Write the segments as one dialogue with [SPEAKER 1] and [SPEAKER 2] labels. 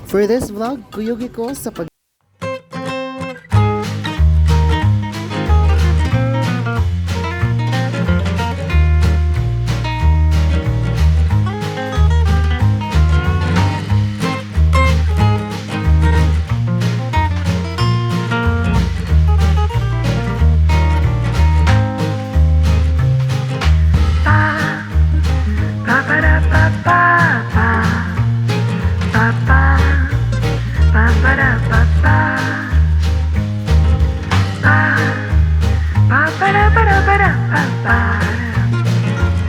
[SPEAKER 1] For this vlog, kuyugi ko sa pag
[SPEAKER 2] Pa pa da pa pa pa pa pa pa pa da pa pa pa pa pa da pa da pa da pa pa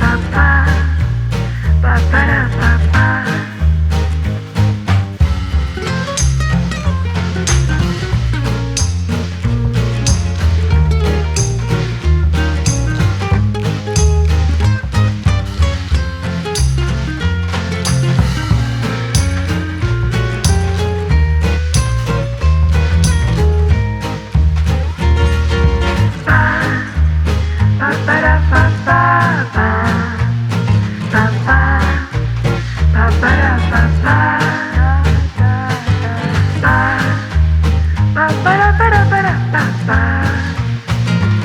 [SPEAKER 2] pa pa pa pa da pa pa. Pa pa da pa pa pa pa pa pa pa da pa pa pa pa pa da pa da pa da pa pa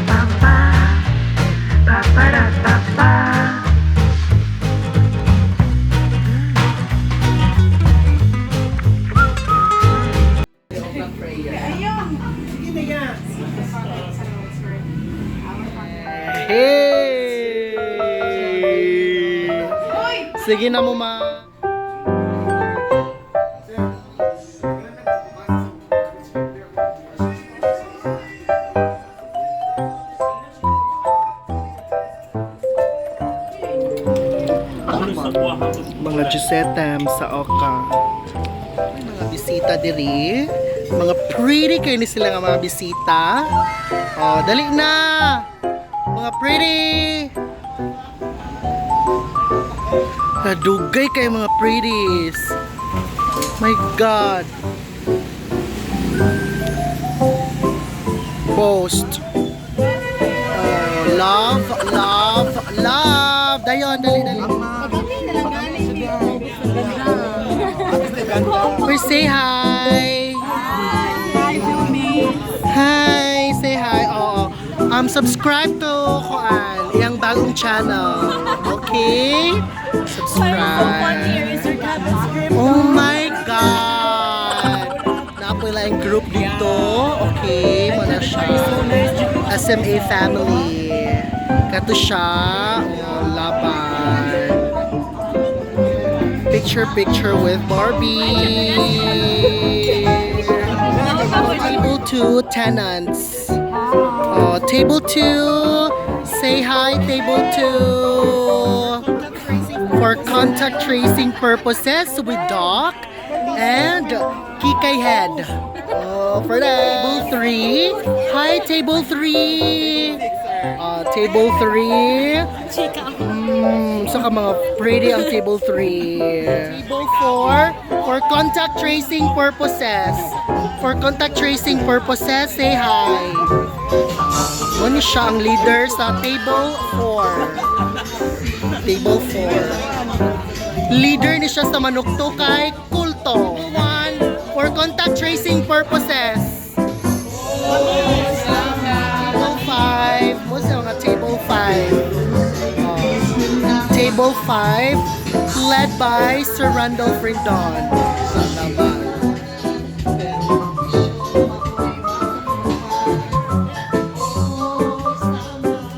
[SPEAKER 2] pa pa pa pa da pa pa.
[SPEAKER 1] Hey! Sige na mo, ma. Mga Giuseppe sa Oka. May mga bisita diri. Mga pretty kayo ni sila nga mga bisita. Oh, dali na! Mga pretty! Nadugay kayo mga pretties. My God. Post. Oh, love, love, love. Dayon, dali, dali. We say hi.
[SPEAKER 3] Hi, Philippines!
[SPEAKER 1] Hi! Say hi. Oo. Subscribe to Kuan, iyang bagong channel. Okay? Subscribe.
[SPEAKER 3] Is your cabin script?
[SPEAKER 1] Oh my God! Naapoy lang group dito. Okay, muna siya. SMA family. Kato siya. Oh, laban. Picture, picture with Barbie. Table 2 tenants. Oh, table 2. Say hi, table 2. For contact tracing purposes with Doc and Kikay Head. Oh, for table 3. Hi, table 3. Table 3. Saka mga pretty ang table 3. Table 4, for contact tracing purposes. For contact tracing purposes, say hi. Muna siya ang leader sa table 4. Table 4. Leader ni siya sa Manukto kay Kulto. 1, for contact tracing purposes. Table 5. Mo sa mga table 5. Oh. Table 5, led by Sir Randolph Rindon. Salamat.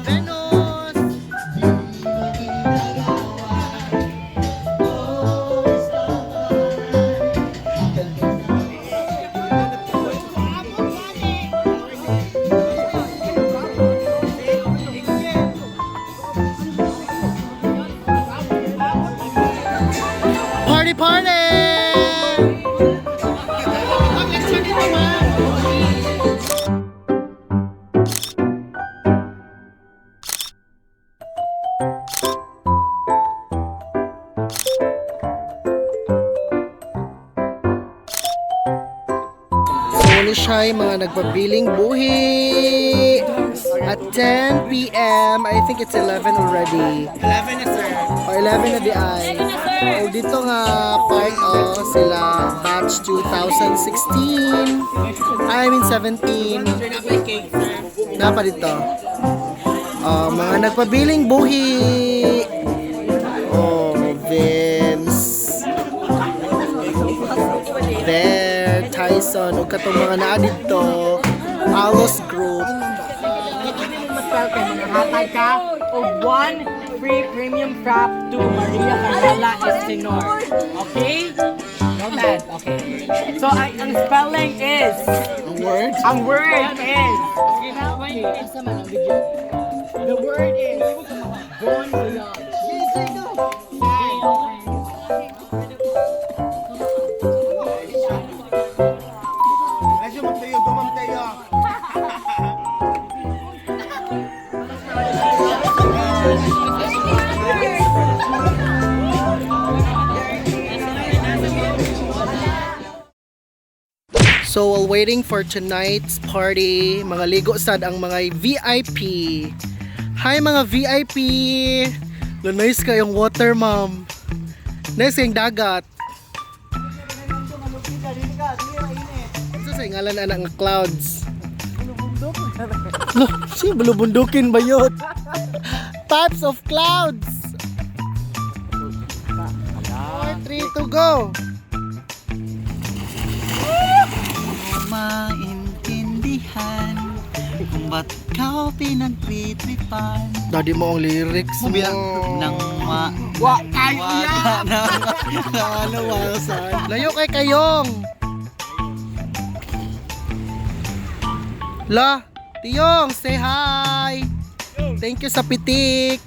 [SPEAKER 1] Venus! Party, party! So, ni siya yung mga nagpabiling buhi at 10 p.m. I think it's 11 already.
[SPEAKER 4] 11 na, sir.
[SPEAKER 1] Or 11 na di ay.
[SPEAKER 3] 11 na.
[SPEAKER 1] Oh, dito nga part of sila batch 2016. I mean 17. Napa dito. Oh, mga nagpabiling buhi. Oh, Vince. There, Tyson, ug katong mga naa dito. Alos Group.
[SPEAKER 3] Mag-spell kay mga hatag ka og one free premium frap to Maria Carmela Estenor. Okay? No bad. Okay. So, ang spelling is,
[SPEAKER 1] Ang word?
[SPEAKER 3] Ang word is, the word is, bon voyage.
[SPEAKER 4] Medyo magtayo, gumamtayo.
[SPEAKER 1] So while waiting for tonight's party, mga ligo sad ang mga VIP. Hi mga VIP! Lo nice kayong water, ma'am. Nice kayong dagat. Ano sa ngalan anak nga clouds? Lo, si bulubundukin ba yun? Types of clouds. 4, 3, 2, go!
[SPEAKER 5] Maintindihan kung ba't ka pinagtritripan.
[SPEAKER 1] Daddy mo ang lyrics mo.
[SPEAKER 5] Nang ma...
[SPEAKER 3] Wa kayo yan!
[SPEAKER 1] Ano wasan? Layo kay Kayong. La, Tiyong, say hi. Thank you sa pitik.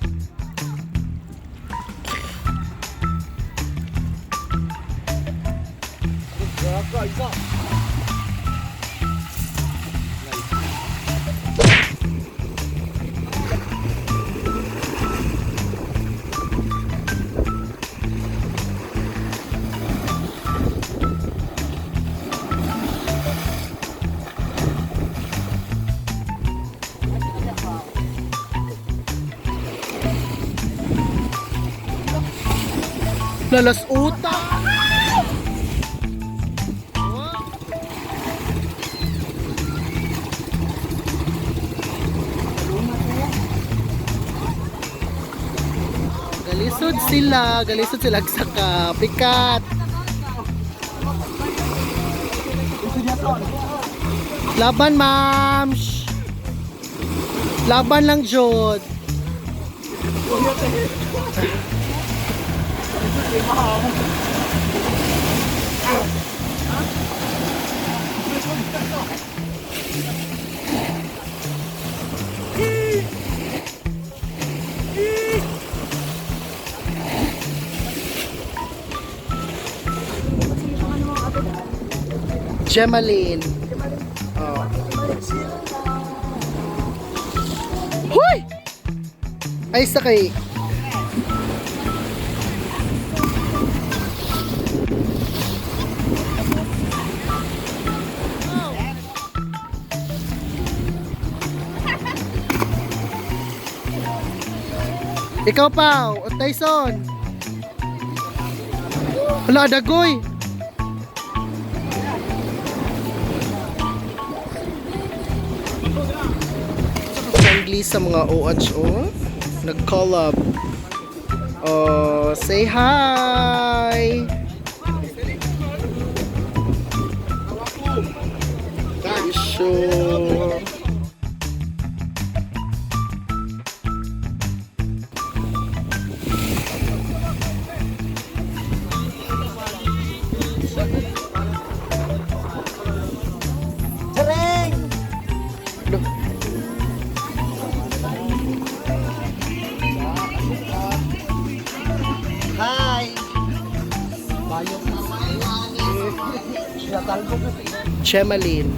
[SPEAKER 1] Lalas utak. Galisod sila sa kapikat. Laban, ma'am. Shh. Laban lang, Jod. Gemaline. Oh. Hoy! Ay, sakay. Ikaw pa, o Tyson. Wala, dagoy. Friendly sa mga OHO. Nag-collab. Oh, say hi! Sure.
[SPEAKER 5] Hi!
[SPEAKER 1] Gemaline.